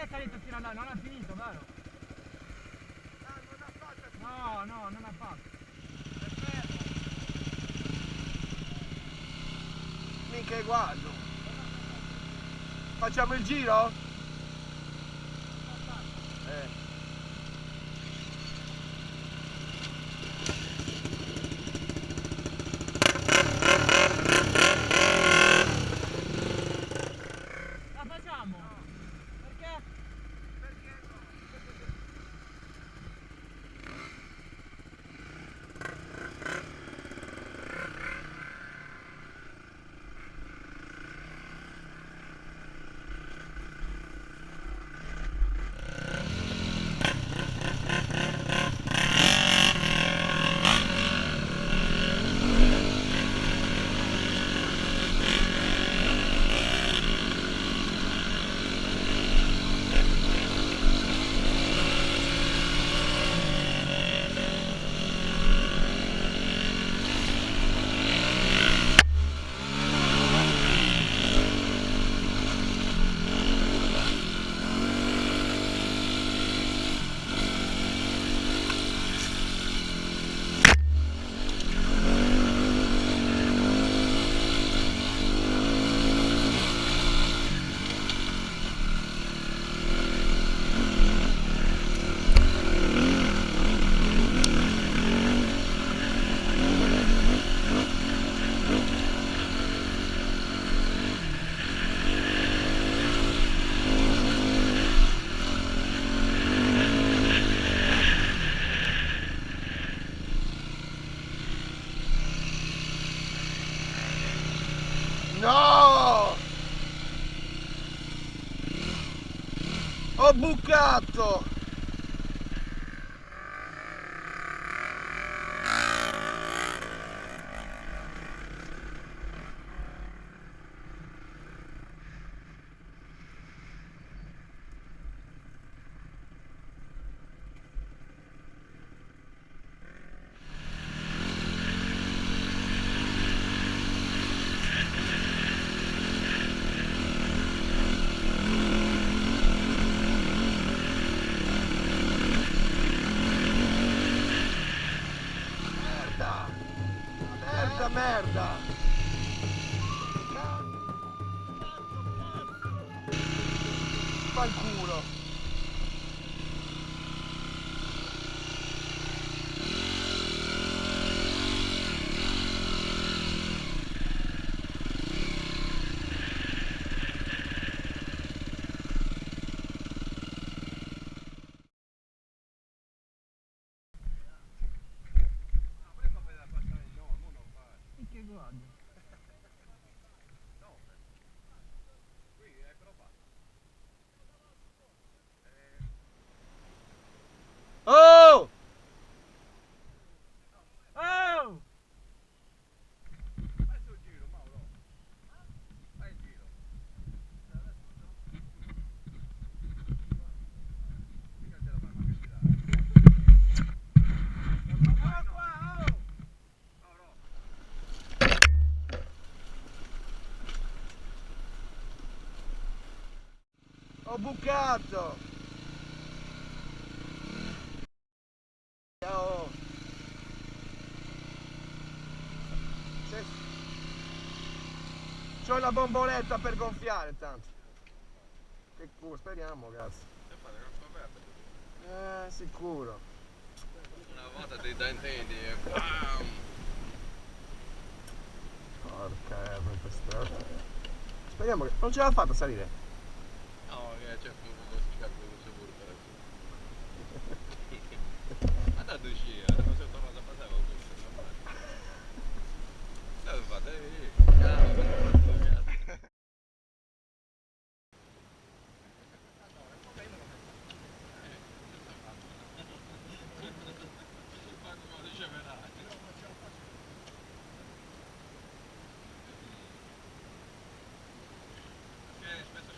è salito fino a là? Non ha finito, vero? Ah, non ha fatto. No, no, non ha fatto. È fermo. Mica guardo. Facciamo il giro? La facciamo? Perché? Perché no? No! Ho bucato! Merda! Merda, merda! Fanculo! Che guarda. Oh! Oh! Fai il giro, Mauro. Fai il giro. Mica ce la fai manco a girare. Guarda qua, oh! Mauro. Ho bucato! Oh. C'ho la bomboletta per gonfiare tanto. Che culo, speriamo, cazzo. Che fate con verde? Sicuro. Una volta ti dai intendi e bam! Porca erba per strada. Speriamo che... Non ce l'ha fatta salire? No, che c'è un po' di sicuro per Ma tanto uscire, non sono tornato a passare con questo, normale. Dove fate? Ciao, cazzo. Quando me lo riceverai? Perché spesso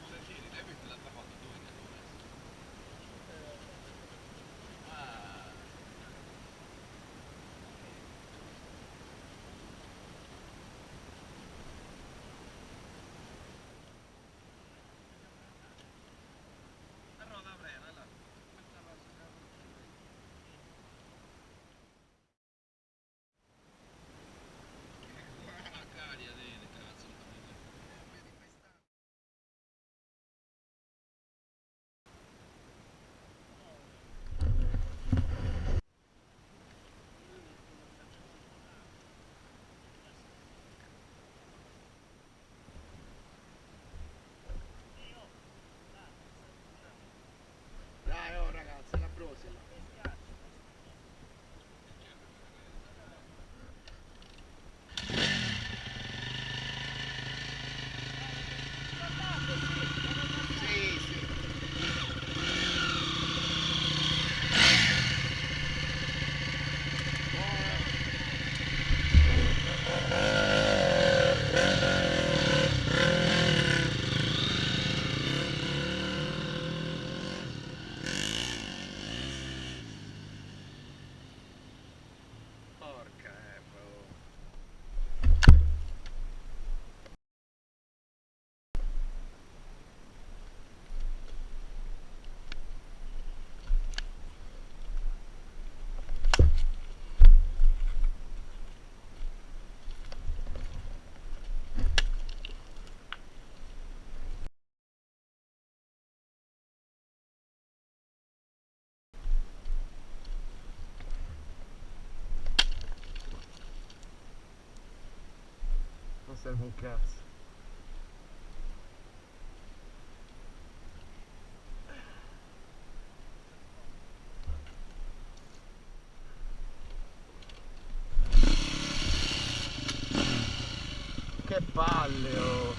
serve un cazzo. Che palle oh!